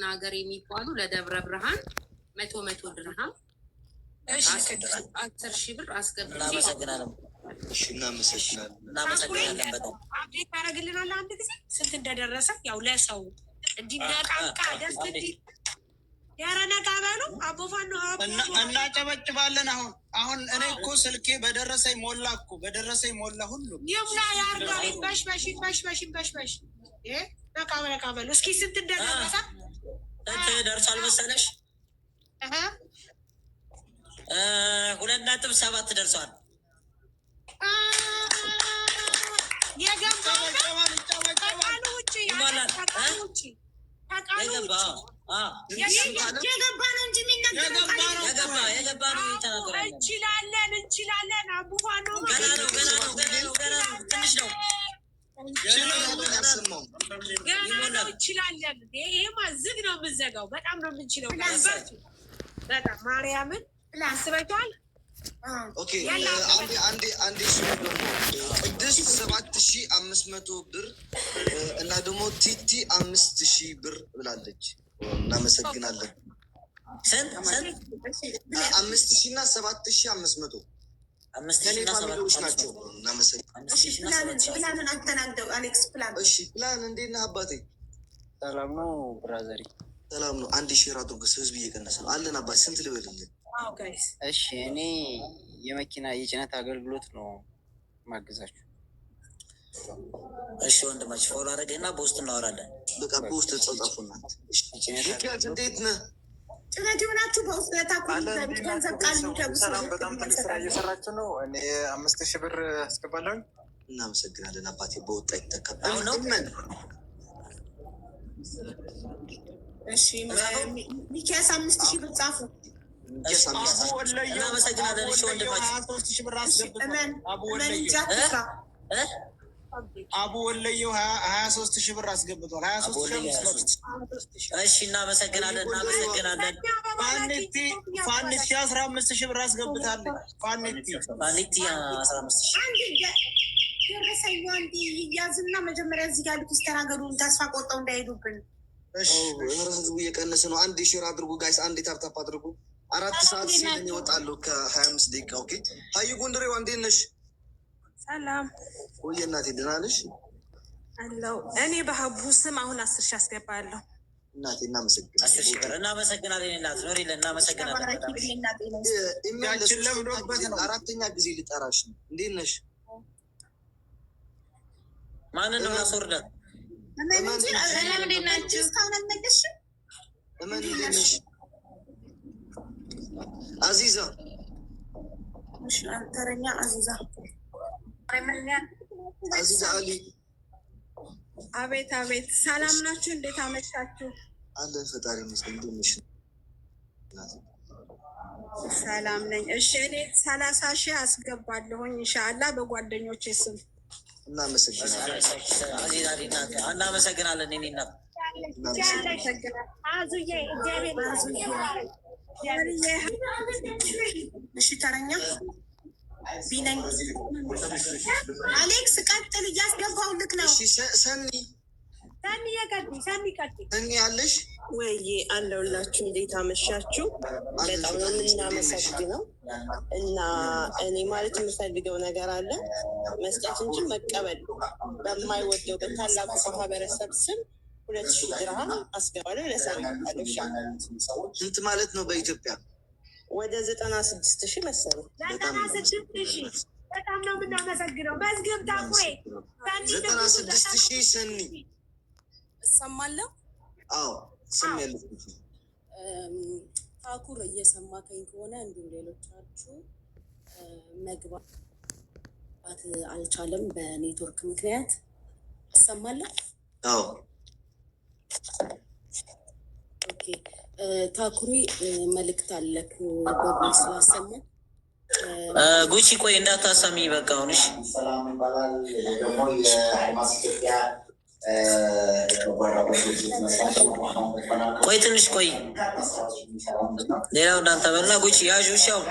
ሀገር የሚባሉ ለደብረ ብርሃን 100 100 ድርሃም 10,000 ብር አስገብቼ እናመሰግናለን። እሺ፣ እናመሰግናለን። እናመሰግናለን በጣም። Update ታደርግልናለህ አንድ ጊዜ ስንት እንደደረሰ፣ ያው ለሰው እንዲነቃቃ ደስ እንዲል። ኧረ ነቃ በሉ አቦፋኖ አቦ። እናጨበጭባለን። አሁን አሁን እኔ እኮ ስልኬ በደረሰኝ ሞላ እኮ፣ በደረሰኝ ሞላ ሁሉ። ይሙላ ያርጋል። ይንበሽበሽ ይንበሽበሽ ይንበሽበሽ። ነቃ ነቃ በሉ እስኪ ስንት እንደደረሰ። ስንት ደርሷል መሰለሽ? እህ። 2.7 ደርሷል። የገባው ነው። ይጨበጨባል፣ ይጨበጨባል። ከቃሉ ውጭ። ይሞላል። ከቃሉ ውጭ፣ ከቃሉ የገባ ውጭ። የገባ ነው እንጂ የሚነገረው የገባ ቃል ነው። የገባ የገባ ነው የተናገረው። እንችላለን እንችላለን። አቡፋኖ። ገና ነው፣ ገና ነው፣ ገና ነው፣ ገና ነው። ትንሽ ነው። ያሰማው። ገና ነው፣ እንችላለን። ይሄማ ዝግ ነው የምንዘጋው። በጣም ነው የምንችለው። በርቱ። በጣም ማርያምን አስበችዋል። Okay፣ አንዴ አንዴ አንዴ። እሱ ደግሞ ቅድስት 7500 ብር እና ደግሞ ቲቲ 5000 ብር ብላለች። እናመሰግናለን። ስንት ስንት? 5000 እና 7500። 5000 ከኔ እና family ዎች ሰባት ናቸው። እናመሰግናለን። 5000 እና ፕላንን 7000። ፕላንን አስተናግደው አሌክስ፣ ፕላን። እሺ ፕላን፣ እንዴት ነህ አባቴ? ሰላም ነው brother። ሰላም ነው። አንድ share አድርጉ። ህዝብ እየቀነሰ ነው። አለን አባቴ። ስንት ልበልልህ? Guys. እሺ፣ እኔ የመኪና የጭነት አገልግሎት ነው ማግዛችሁ። እሺ ወንድማችን፣ follow አድርገህና በውስጥ እናወራለን። በቃ በውስጥ ተጻጻፉና። የጭነት ሚኪያስ፣ እንዴት ነህ? ጭነት የሆናችሁ በውስጥ ለታኩ ገንዘብ ቃል የሚገቡ ሰላም፣ ሰዎች በጣም ትልቅ ስራ እየሰራችሁ ነው። እኔ 5000 ብር አስገባለሁኝ። እናመሰግናለን አባቴ። በወጣ ይተካል። አሁን ነው? እመን። እሺ ሚኪያስ 5000 ብር ጻፉ። ሚኪያስ አምስት አቡ ወለየው እናመሰግናለን። እሺ አቡ ወለየው ወንድማችን። 23,000 ብር እሺ አስገብቷል። እመን አቡ እመን ወለየው እንጂ አትፍራ። እ? አቡ ወለየው 23,000 ብር አስገብቷል። 23,500። እሺ፣ እናመሰግናለን፣ እናመሰግናለን። ፋኒቲ ፋኒቲ 15,000 ብር አስገብታለች። ፋኒቲ። ፋኒቲ 15,000። አንድ ደረሰኙ አንድ ይያዝና መጀመሪያ እዚህ ያሉት ይስተናገዱ። ተስፋ ቆርጠው እንዳይሄዱብን። እሺ። ኧረ ህዝቡ እየቀነሰ ነው። አንድ share አድርጉ guys፣ አንድ tap tap አድርጉ። 4 ሰዓት ሲል ይወጣሉ ከ25 ደቂቃ። Okay፣ ሀዩ ጎንደሬዋ፣ እንዴት ነሽ? ሰላም። ቆየ እናቴ፣ ደህና ነሽ? አለው። እኔ በሀቡ ስም አሁን 10,000 አስገባለሁ። እናቴ፣ እናመሰግናለን። 10,000 ብር፣ እናመሰግናለን። እናት ኖሪልን፣ እናመሰግናለን በጣም። ያችን ለምዶበት ነው። አራተኛ ጊዜ ልጠራሽ ነው። እንዴት ነሽ? ማንን ነው ላስወርዳት? እመን እንጂ ሰላም፣ እንዴት ናችሁ? እስካሁን አልመለስሽም። እመን፣ እንዴት ነሽ? አዚዛ። እሺ ተረኛ አዚዛ። አዚዛ አሊ። አቤት አቤት፣ ሰላም ናችሁ? እንዴት አመሻችሁ? አለን፣ ፈጣሪ ይመስገን። እንዴት ነሽ እናቴ? ሰላም ነኝ። እሺ፣ እኔ 30,000 አስገባለሁኝ ኢንሻአላህ በጓደኞቼ ስም። እናመሰግናለን። አዚዛ አሊ እናት፣ እናመሰግናለን። እኔ እናት። እናመሰግናለን። አዙዬ፣ እግዚአብሔር ይባርክ። እሺ ተረኛ ቢነኝ። አሌክስ ቀጥል፣ እያስገባው ልክ ነው። እሺ ሰኒ። ሰኒ ቀጥይ፣ ሰኒ ቀጥይ። ሰኒ አለሽ? ወይዬ፣ አለሁላችሁ። እንዴት አመሻችሁ? በጣም ነው የምናመሰግነው። እና እኔ ማለት የምፈልገው ነገር አለ። መስጠት እንጂ መቀበል በማይወደው በታላቁ ማህበረሰብ ስም 2000 ድርሃም አስገባለሁ። ለሰው። ስንት ማለት ነው በኢትዮጵያ? ወደ 96,000 መሰለኝ። 96,000፣ በጣም ነው የምናመሰግነው። መዝግብ ታኩሬ ሰኒ። 96,000 ሰኒ። እሰማለሁ። አዎ፣ ስም ያለሽ። ታኩር፣ እየሰማከኝ ከሆነ እንዲሁም ሌሎቻችሁ፣ መግባት አልቻለም በኔትወርክ ምክንያት። እሰማለሁ። አዎ። Okay፣ ታኩሪ፣ መልእክት አለክ በ voice ላሰማ። ጉቺ፣ ቆይ እንዳታሰሚ በቃ አሁን እሺ። ሰላም ይባላል። ደግሞ የአድማስ ኢትዮጵያ በጎ አድራጎት ድርጅት መስራች ይባላል። ቆይ፣ ትንሽ ቆይ። ሌላው እንዳንተ በልና ጉቺ ያዥ። እሺ አሁን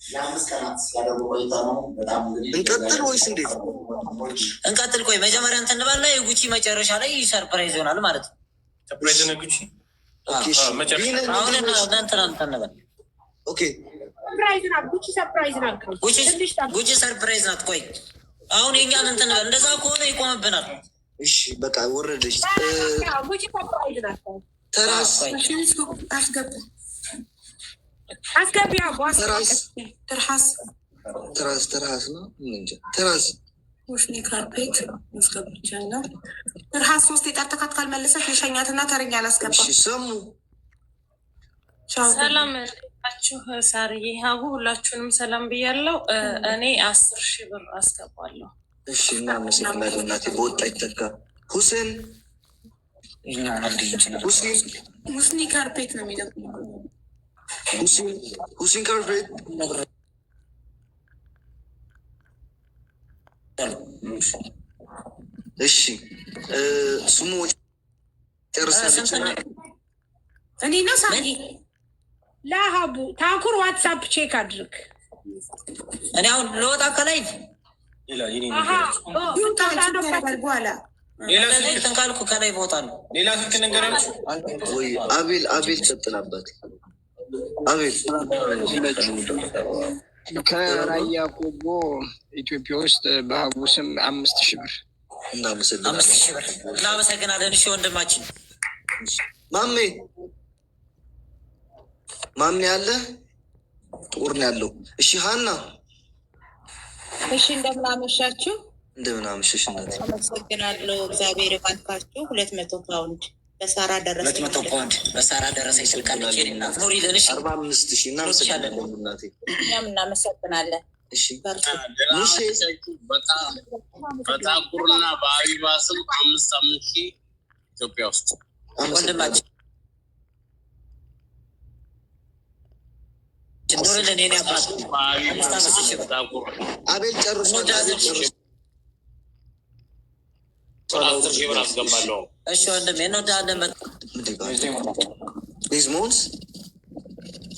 ለ5 ቀናት ያደረጉ ቆይታ ነው። በጣም እንግዲህ እንቀጥል ወይስ እንዴት? እንቀጥል። ቆይ፣ መጀመሪያ እንትን እንበልና የጉቺ መጨረሻ ላይ surprise ይሆናል ማለት ነው። Surprise ነው ጉቺ። Okay፣ እሺ። ቢኒ አሁን እንትን እንትን እንበል። Okay Surprise ናት ጉቺ፣ surprise ናት። ጉቺ ጉቺ surprise ናት። ቆይ አሁን የኛን እንትን እንበል። እንደዛ ከሆነ ይቆምብናል። እሺ፣ በቃ ወረደች። ጉቺ surprise ናት። ተራስ አስገቡ አስገቢ አቦ ተራስ ትርሃስ ትራስ ትራስ ነው እንጃ ትራስ ወሽኒ carpet አስገብቻለሁ። ትርሃስ ሶስት የጠርተካት ካልመለሰች ልሸኛትና ተረኛ አላስገባ። እሺ ሰሙ ቻው። ሰላም ናችሁ? ሳርዬ ሀቡ ሁላችሁንም ሰላም ብያለሁ። እኔ 10,000 ብር አስገባለሁ። እሺ፣ እናመሰግናለን እናቴ። በወጣ ይተካ። ሁሴን ሁሴን ሙስኒ carpet ነው የሚለው። ሁሴን ሁሴን carpet። እሺ ስሙ ጨርሳለች። እኔ ነው ሳርዬ። ለሀቡ ታኩር WhatsApp check አድርግ። እኔ አሁን ለወጣ ከላይ አሀ ይውጣ ያደርጋል በኋላ እንትን ካልኩ ከላይ ቦታ ነው። ሌላ ስልክ ልንገራችሁ። ወይ አቤል አቤል ቀጥላባት። አቤል ከራያ ቆቦ ኢትዮጵያ ውስጥ በሀቡ ስም 5,000 ብር። እናመሰግናለን። 5,000 ብር እናመሰግናለን። እሺ ወንድማችን ማሜ ማሜ አለ ጥቁር ነው ያለው። እሺ ሀና እሺ እንደምን አመሻችሁ። እንደምን አመሸሽ እናቴ። አመሰግናለሁ። እግዚአብሔር ይባርካችሁ። 200 ፓውንድ በሳራ ደረሰ። 200 ፓውንድ በሳራ ደረሰኝ ስልክ አለች። የኔ እናት ኑሪልን። እሺ 45,000 እናመሰግናለን እናቴ። እኛም እናመሰግናለን። እሺ ሙሴ በታኩርና በአቢባ ስም 5,000 ኢትዮጵያ ውስጥ። ወንድማችን ኑሪልን የኔ አባት። 5,000 ብር። አቤል ጨርሷል። አቤል ጨርሷል። 10,000 ብር አስገባለሁ። እሺ ወንድሜ እንወድሃለን። ዲዝሞንስ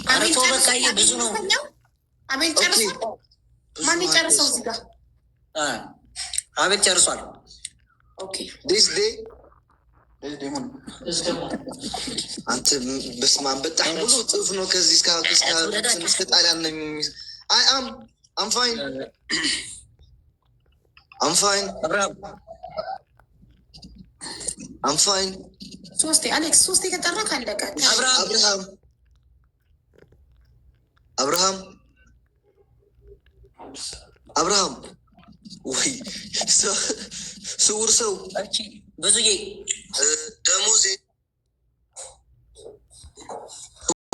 ኧረ ተው በቃ ይሄ ብዙ ነው። አቤል ጨርሷል። ማን የጨርሰው እዚህ ጋር? አቤል ጨርሷል። ዲስ ዴ አንተ በስመ አብ በጣም ብዙ ጽሁፍ ነው። ከዚህ እስከ ጣሊያን ነው የሚ I am I'm fine, I'm fine, I'm fine። ሶስቴ አሌክስ ሶስቴ ከጠራ ካለቀ። አብርሃም አብርሃም አብርሃም ወይ ስውር ሰው ብዙዬ ደሞዝ